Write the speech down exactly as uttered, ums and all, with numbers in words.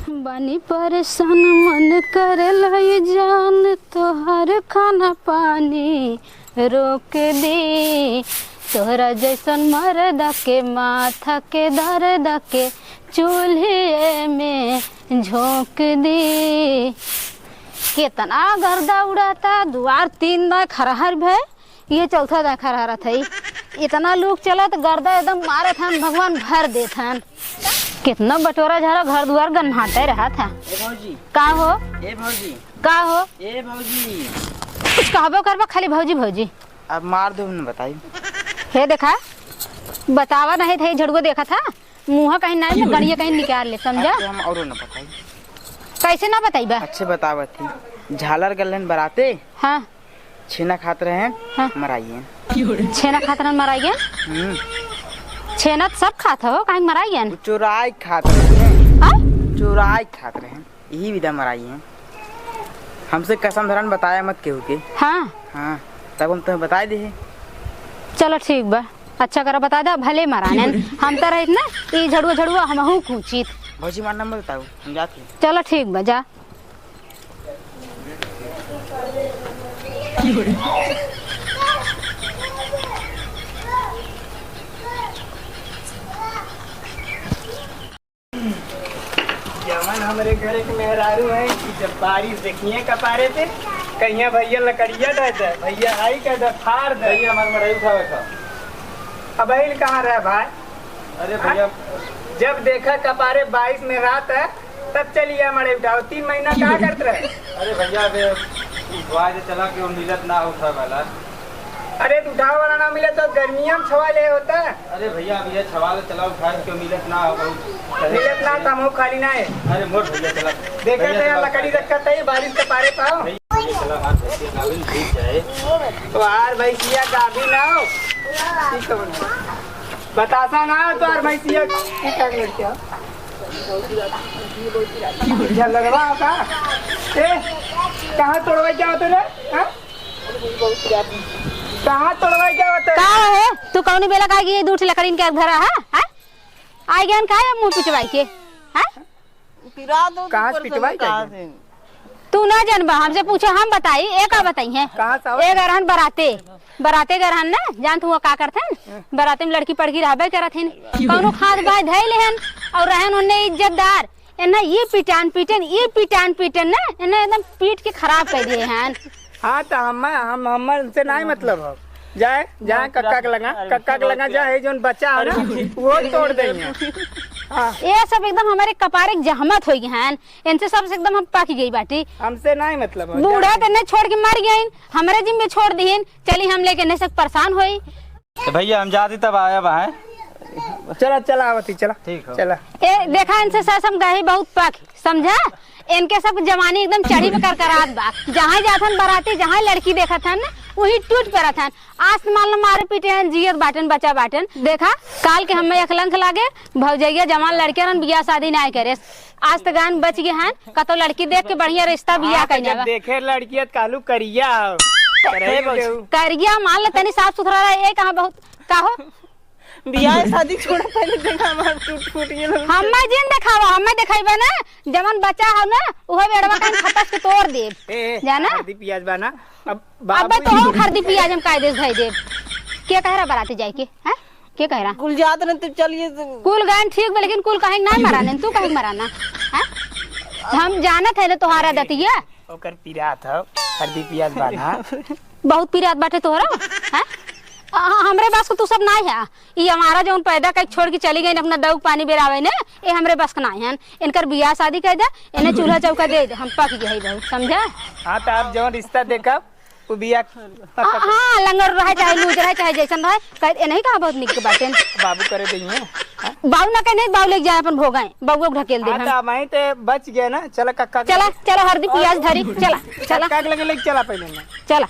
बानी परेशान, मन करेला ये जान, तोहर खाना पानी रोक दी। तोहरा जैसन मर्दा के माथा के दर्द के चूल्हे में झोंक दी। केतना गर्दा उड़ाता, दुआर तीन दाएं खरहर भय, ये चौथा दाएं खरहरत है। इतना लूक चलत, गर्दा एकदम मारत हन, भगवान भर देत हन। केतना बटोरा झारा, घर दुआर गन्हाते रहत है। ए भौजी। का हो? ए भौजी। का हो? ए भौजी। कुछ कहबो करबो, खाली भौजी, भौजी। अब मार दो, न बताई। हे देखा, बतावा नहीं थे, झड़ुआ देखा था, मुँह कहीं नहीं, गड़िया कहीं निकाल ले, समझा? अब तो हम औरो न बताई। कैसे ना बताई बा? अच्छे बतावत थी, झालर गलन बराते। हाँ। छेना खात रहेन, हाँ। मराइएन। छेना खात रहेन, मराइएन? हम्म। छेना त सब खात हो, काहे मराइएन? उ चोराई खात रहेन। हाँ? चोराई खात रहेन, यही विधा मराइएन। हमसे कसम धरन, बताया मत केहू के। हाँ। हाँ, तब हम तुम्हें बताए दे। चलो ठीक बा, अच्छा करा बता दे, भले मरानेन। हम तो रहित ना, ई झड़ुआ झड़ुआ हमहू कूचित। भौजी, मार नंबर बताओ, हम जाते हैं। चलो ठीक बा, जा। जवन हमरे घर के मेहरारू है कि जब बारिश देखिए कपारे पे, कहिया भैया लकड़िया दे दे, भैया हाई कर दे, फाड़ दे। भैया हमार मड़ई उठावे था। अब अहिल कहाँ रहे भाई? अरे भैया। जब देखा कपारे बारिश में रात है, तब चलिया मड़ई उठाओ। तीन महीना का करत रहे? अरे भैया, अबे उठवा दे चला, केहू मिलत ना उठावे वाला। अरे, तो उठावे वाला ना मिले तो गर्मिया में छवा ले होता। अरे भैया, अभी ये छवा ले चला उठा, केहू मिलत ना हो, बहुत मिलत ना, तो हम खाली ना है। अरे मोर भैया चला। देखा भैया तो यहाँ चला। लकड़ी रखा था, ये बारिश के पारे पाओ। भैया चला, हमार भैया गाभिन भीग जाए। तो यार भैंसिया गाभिन ना हो। ठीक है, बतासा ना हो तो यार भैंसिया। ये क्या करते हो? झलरवा का? ए, कहाँ तोड़वाई क्या होते रे? हाँ? कहाँ तोड़वाई क्या होते? का है? तू कौनी बेला का गई, दू ठे लकड़ीन के धरा है? हाँ? आई गहन का है मुँह पिटवाई के? हाँ? पिरा दो कहाँ ऊपर से पिटवाई कहाँ का से? तू ना जानबा, हमसे पूछो, हम बताई, ए का बताई है? कहाँ से आवत ए गरहन बराते, बराते गरहन ना, जान तू वो का करथन? बराते में लड़की पड़की रहबे करत हन, कौनो खाद बाय धइले हन, और रहन उन्ने इज्जतदार, एन्ना ये पिटान पीटन, ये पिटान पीटन ना, एन्ना एकदम पीट के खराब कर दिए हैं। हाँ, तो हम, हम, हमर से नाहीं मतलब हो। जाए, जाए कक्का के लगा, कक्का के लगा जाए, जौन बच्चा है ना, वो तोड़ देंगे। हाँ। ये सब एकदम हमारे कपारे के जहमत हो गए हैं। इनसे सबसे एकदम हम पक गई बाटी। हमसे नाहीं मतलब हो। बूढ़ा तो नहीं छोड़ के मर गए, हमारे जिम्मे छोड़ दिहिन, चली हम लेके नहीं सक परेशान होई। तो भैया हम जाती तब आया बा, हैं? चला, चला, आवती, चला। ठीक हो। चला। ए, देखा, इनसे सस हम गही बहुत पक, समझा? इनके सब जवानी एकदम चढ़ी पे करकरात बा। जहाँ जाथन बराती, जहाँ लड़की देखत हन, वही टूट पड़त हन। आज तो मान लो मारे पीटे हन, जियत बाटन, बचा बाटन। देखा, काल के हमें एक लंख लागे, भौजैया जवान लड़के रहन, बियाह शादी नाय करे। आज तो गान बच गए हन, कतो लड़की देख के बढ़िया रिश्ता बियाह हाँ, तो कइने जब बा। देखे लड़किया तो कहलू करिया हो। करिया मान ले तनी साफ सुथरा रहे, ये कहाँ बहुत, का हो? बियाह शादी छोड़ा, पहले देखा हमार टूट फूट गेल। हम्मे जिन देखावा, हम्मे देखाइबा ना, जवन बच्चा हो ना, उहो बेड़वा कान खपस के तोड़ देब। ए, ए, जाना? हरदी पियाज बा ना, अब अबे बाबू तो हम हरदी पियाज हम कायदे से धई देब। के कह रहा बराती जाए के? हैं? के कह रहा? कुल जात न तो चलिए तो कुल गायन ठीक बा, लेकिन कुल कहे के ना मराने, तू कहे के मराना? हैं? हम जानत है ले तोहारा दतिया। ओकर पिरात हो, हरदी पियाज बा ना। बहुत पिरात बाटे तोहरा, हैं? आ, हमरे बस के तू सब नाहीं है। ई हमारा जौन पैदा कइके छोड़ के चली गई अपना दऊ के पानी बेरावे ने, ए हमरे बस के नाहीं हन। इनकर बियाह शादी कर दे, इन्हें चूल्हा चौका दे दे, हम पक गए हई बहुत, समझा? हाँ, तो आप जौन रिश्ता देखब, वो बियाह हाँ, हाँ, लंगर रहे चाहे लूज रहे चाहे जैसन रहे, कह, ए नहीं कहा बहुत निक बाटे। बाबू करे दइहे, हाँ? बाबू ना कहे नहीं, बाबू लेके जाए अपन भोगाए, बाबू को ढकेल दे हाँ, हम। तो अब वहीं ते बच गए ना, चला कक्का के चला, लगे। चला हरदी पियाज धरी, चला, चला। कक्का के लगे लेके चला पहले ना। चला।